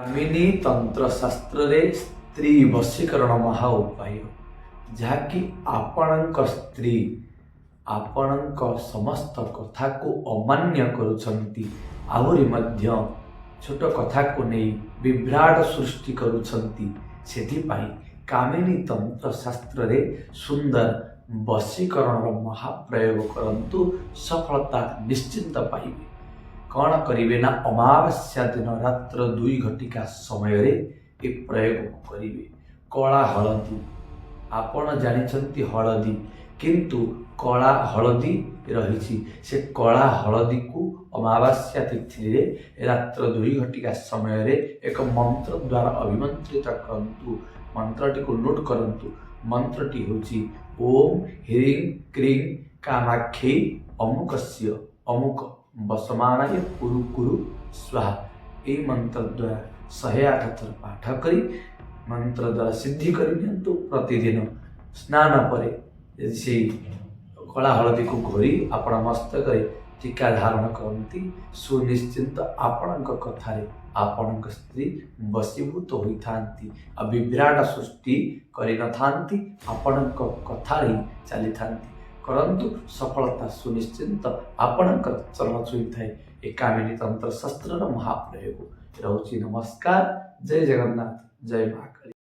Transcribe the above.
କାମିନୀ ତନ୍ତ୍ରଶାସ୍ତ୍ରରେ ସ୍ତ୍ରୀ ବଶୀକରଣ ମହା ଉପାୟ, ଯାହାକି ଆପଣଙ୍କ ସ୍ତ୍ରୀ ଆପଣଙ୍କ ସମସ୍ତ କଥାକୁ ଅମାନ୍ୟ କରୁଛନ୍ତି, ଆହୁରି ମଧ୍ୟ ଛୋଟ କଥାକୁ ନେଇ ବିଭ୍ରାଟ ସୃଷ୍ଟି କରୁଛନ୍ତି, ସେଥିପାଇଁ କାମିନୀ ତନ୍ତ୍ରଶାସ୍ତ୍ରରେ ସୁନ୍ଦର ବଶୀକରଣର ମହାପ୍ରୟୋଗ କରନ୍ତୁ, ସଫଳତା ନିଶ୍ଚିନ୍ତ ପାଇବେ। କ'ଣ କରିବେ ନା, ଅମାବାସ୍ୟା ଦିନ ରାତ୍ର 2 ଘଟିକା ସମୟରେ ଏ ପ୍ରୟୋଗକୁ କରିବେ। କଳା ହଳଦୀ, ଆପଣ ଜାଣିଛନ୍ତି ହଳଦୀ, କିନ୍ତୁ କଳା ହଳଦୀ ରହିଛି। ସେ କଳା ହଳଦୀକୁ ଅମାବାସ୍ୟା ତିଥିରେ ରାତ୍ର 2 ଘଟିକା ସମୟରେ ଏକ ମନ୍ତ୍ର ଦ୍ୱାରା ଅଭିମନ୍ତ୍ରିତ କରନ୍ତୁ। ମନ୍ତ୍ରଟିକୁ ନୋଟ୍ କରନ୍ତୁ। ମନ୍ତ୍ରଟି ହେଉଛି ଓମ୍ ହ୍ରିଂ କ୍ରିଂ କାମାକ୍ଷୀ ଅମୁକସ୍ୟ ଅମୁକ ବସମାନାୟ କୁରୁ କୁରୁ ସ୍ୱାହା। ଏହି ମନ୍ତ୍ର ଦ୍ୱାରା 108 ଥର ପାଠ କରି ମନ୍ତ୍ର ଦ୍ୱାରା ସିଦ୍ଧି କରି ନିଅନ୍ତୁ। ପ୍ରତିଦିନ ସ୍ନାନ ପରେ ଯଦି ସେଇ କଳା ହଳଦୀକୁ ଘୋରି ଆପଣ ମସ୍ତକରେ ଟୀକା ଧାରଣ କରନ୍ତି, ସୁନିଶ୍ଚିନ୍ତ ଆପଣଙ୍କ କଥାରେ ଆପଣଙ୍କ ସ୍ତ୍ରୀ ବଶୀଭୂତ ହୋଇଥାନ୍ତି ଆଉ ବିଭ୍ରାଟ ସୃଷ୍ଟି କରିନଥାନ୍ତି, ଆପଣଙ୍କ କଥାରେ ହିଁ ଚାଲିଥାନ୍ତି। କରନ୍ତୁ, ସଫଳତା ସୁନିଶ୍ଚିନ୍ତ ଆପଣଙ୍କର ଚରଣ ଛୁଇଁଥାଏ। ଏ କାମିନୀ ତନ୍ତ୍ର ଶାସ୍ତ୍ରର ମହାପ୍ରୟୋଗ ରହୁଛି। ନମସ୍କାର, ଜୟ ଜଗନ୍ନାଥ, ଜୟ ମା କାଳୀ।